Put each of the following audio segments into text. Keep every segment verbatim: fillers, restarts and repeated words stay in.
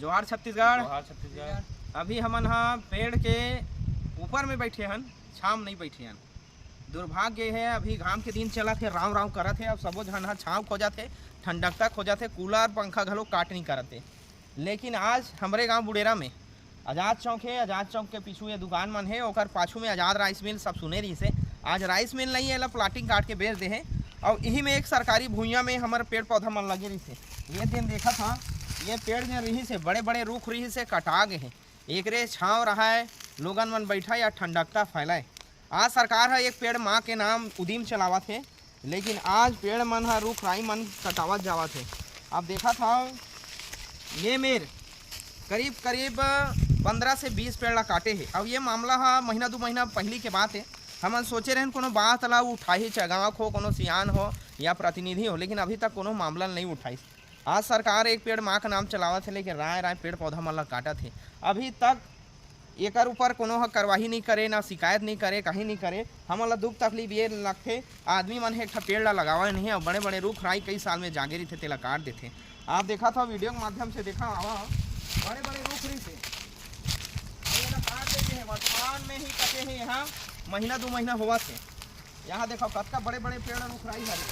जोहार छत्तीसगढ़। जोहार छत्तीसगढ़। अभी हमन ह पेड़ के ऊपर में बैठे हन, छांव में नहीं बैठे हन। दुर्भाग्य हे, अभी घाम के दिन चलत हे, रांव रांव करत हे। अब सबो झन ह छांव खोजत हे, ठंडकता खोजत हे, कूलर पंखा घलो काम नहीं करत हे। लेकिन आज हमरे गांव बुड़ेरा में आजाद चौक हे, आजाद चौक के पीछू ये दुकान मन हे, ओकर पाछू में आजाद राइस मिल, सब सुने रहिस हे। आज राइस मिल नहीं हे, एला प्लाटिंग काट के बेच दे हे। अउ इही में एक सरकारी भुइयां में हमर पेड़ पौधा मन लगे रहिस हे। ये दिन देखत हा, ये पेड़ जे रहिस हे, बड़े बड़े रुख रहिस हे, कटा गे हे। एकरे छांव रहय, लोगन मन बैठय या ठंडकता फैलय। आज सरकार ह एक पेड़ माँ के नाम उदीम चलावत हे, लेकिन आज पेड़ मन ह, रुख राई मन कटावत जावत हे। अब देखत हव, ये मेर करीब करीब पंद्रह से बीस पेड़ ला काटे हे। अब ये मामला ह महीना दू महीना पहिली के बात हे। हमन सोचे रहेन कोनो बात ला उठाही, चगावक हो, कोनो सियान हो या प्रतिनिधि हो, लेकिन अभी तक कोनो मामला नहीं उठाइस। आज सरकार एक पेड़ माँ के नाम चलावत हे, लेकिन राय राय पेड़ पौधा मन ला काटत हे। अभी तक एकर ऊपर कोनो ह कार्रवाई नहीं करे, ना शिकायत नहीं करे, कहीं नहीं करे। हमन ला दुख तकलीफ ये लगथे, आदमी मन ह एक ठा पेड़ ला लगावे नहीं, अउ बड़े बड़े रुख राई कई साल में जागे रहिथे, तेला काट देथे। आप देखत हव, वीडियो के माध्यम से देखा आवा, बड़े बड़े रुख रहिथे, अउ एला काट देथे। वर्तमान में ही कटे हे, यहाँ महीना दू महीना होवत हे। यहाँ देखो, कतका बड़े बड़े पेड़ रुख राई हरे।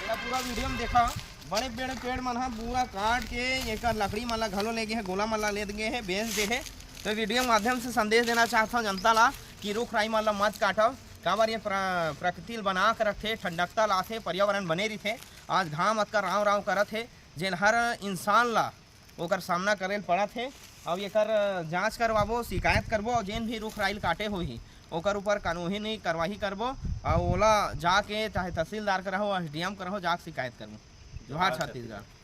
एला पूरा वीडियो में देखा, बड़े बड़े पेड़ मन ह पूरा काट के एकर लकड़ी मन ला घलो ले गे हे, गोला मन ला ले गे हे, बेच दे हे। तो वीडियो के माध्यम से संदेश देना चाहत हव जनता ला कि रुख राई मन ला मत काटव, काबर ये प्र-, प्रकृति ल बना के रखथे, ठंडकता लाथे, पर्यावरण बने रहिथे। आज घाम अतका रांव रांव करत हे, जेन हर इंसान ला ओकर सामना करे ल पड़त हे। अउ एकर जांच करवाबो, शिकायत करबो, अउ जेन भी रुख राई ल काटे होही, ओकर ऊपर कानूनी कार्रवाई करबो, अउ ओला जाके चाहे तहसीलदार करा हो, एसडीएम करा हो, जाके शिकायत करबो। जोहार छत्तीसगढ़।